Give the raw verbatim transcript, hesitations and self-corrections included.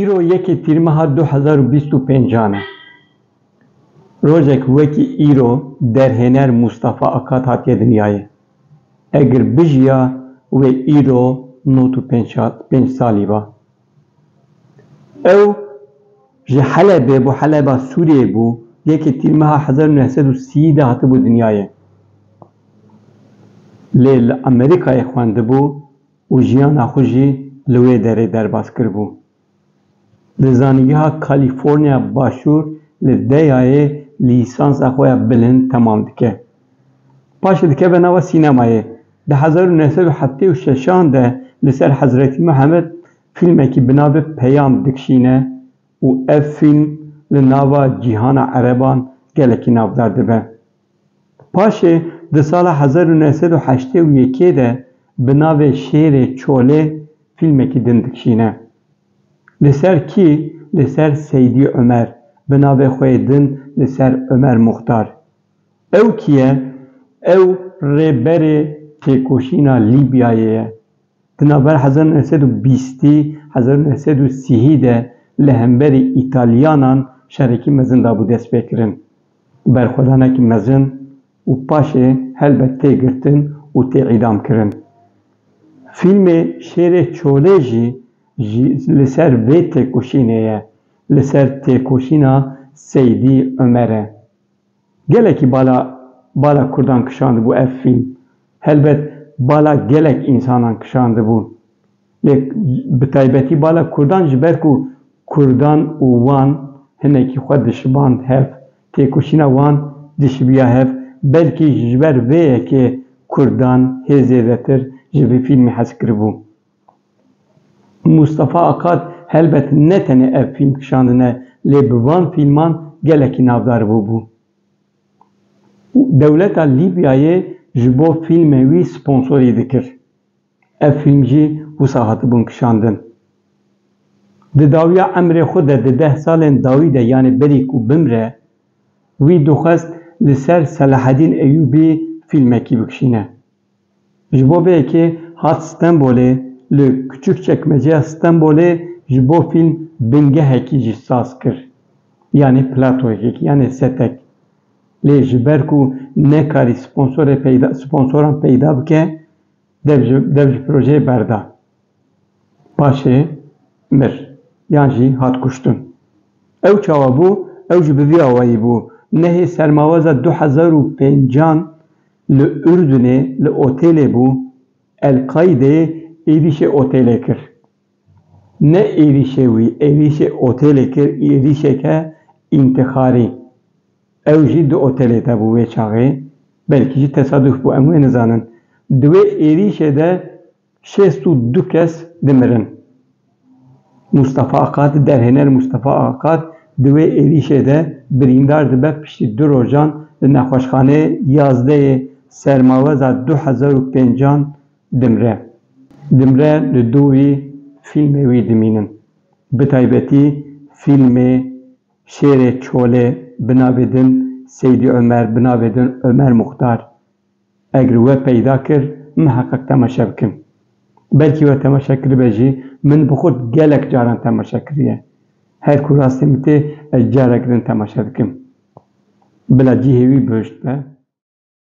Îro yekê Tîrmeha du hezar û bîst û pêncan e. Rojek wekî îro derhêner Mustafa Akat hatiye dinyayê. Egir bijiya, wê îro nod û pênc, pênc salî ba. Ew ji Helebê bû, Heleba Sûriyê bû, yekê Tîrmeha hezar û neh sed û sî de hatibû dinyayê. Lê li Amerîkayê xwendibû û jiyana xwe jî li wê derê derbas kiribû. Li Zanîngeha Kalîforniya Başûr li DEAyê lîsansa xwe ya bilind temam dike. Paşê dikeve nava sînemayê. Di hezar û neh sed û heftê û şeşan de li ser Hezretî Mihemed fîlmekî bi navê Peyam dikişîne û ev fîlm li nava cîhana ereban gelekî navdar dibe. Paşê di sala hezar û neh sed û heştê û yekê de bi navê Şêrê Çolê fîlmekî din dikişîne. Li ser kî? Li ser Seydî Omer, bi navê xwe yê din li ser Omer Muxtar. Ew kî ye? Ew rêberê têkoşîna Lîbyayê ye. Di navbera hezar û neh sed û bîstî, hezar û neh sed û sî de li hemberî Îtalyanan şerekî mezin dabû destpêkirin. Berxwedanekî mezin û paşê helbet tê girtin û tê îdam kirin. Fîlmê Şêrê Çolê jî, jî li ser vê têkoşînê ye, li ser têkoşîna Seydî Omer e. Gelekî bala, bala Kurdan kişandibû ev fîlm. Helbet bala gelek însanan kişandibû. Lê bi taybetî bala Kurdan, ji ber ku Kurdan û wan hinekî xwe dişiband hev, têkoşîna wan dişibiya hev, belkî ji ber vê yekê Kurdan hê zêdetir ji vî fîlmê hez kiribû. Mustafa Akat helbet ne tenê ev fîlm kişandine, lê bi van fîlman gelekî navdar bûbû. Dewleta Lîbyayê ji bo fîlmê wî sponsorî dikir. Ev fîlm jî wisa hatibûn kişandin. Di dawiya emrê xwe de, di deh salên dawî de, yanê berî ku bimre, wî dixwest li ser Selahedîn Eyûbî fîlmekî bikişîne. Ji bo vê yekê hat Stenbolê, li Küçükçekmeceya Stenbolê ji bo fîlm bingehekî jî saz kir. Yanê platoyekê, yanê setek. Lê ji ber ku nekarî sponsorê peyda, sponsoran peyda bike, dev ji, dev ji projeyê berda. Paşê mir, yan jî hat kuştin. Ew çawa bû? Ew jî bi vî awayî bû. Nehê sermaweza du hezar û pêncan li Urdunê, li otêlê bû, El-Qaîdeyê êrîşê otêlê kir. Ne êrîşê wî, êrîşê otêlê kir, êrîşeke întîxarî. Ew jî di otêlê de bû wê çaxê. Belkî jî tesaduf bû, em wê nizanin. Di wê êrîşê de şêst û du kes dimirin. Mustafa Akat, derhêner Mustafa Akat di wê êrîşê de birîndar dibe, piştî du rojan li nexweşxaneyê yazdehê Sermaweza du hezar û pêncan dimre. Dimre li dû wî fîlmê wî dimînin. Bi taybetî fîlmê Şêrê Çolê bi navê din Seydî Omer, bi navê din Omer Muxtar. Eger we peyda kir, miheqeq temaşe bikin. Belkî we temaşe kiribe jî, min bi xwe gelek caran temaşe kiriye. Her ku rastê min tê, ez carek din temaşe dikim. Bila cihê wî bihişt be.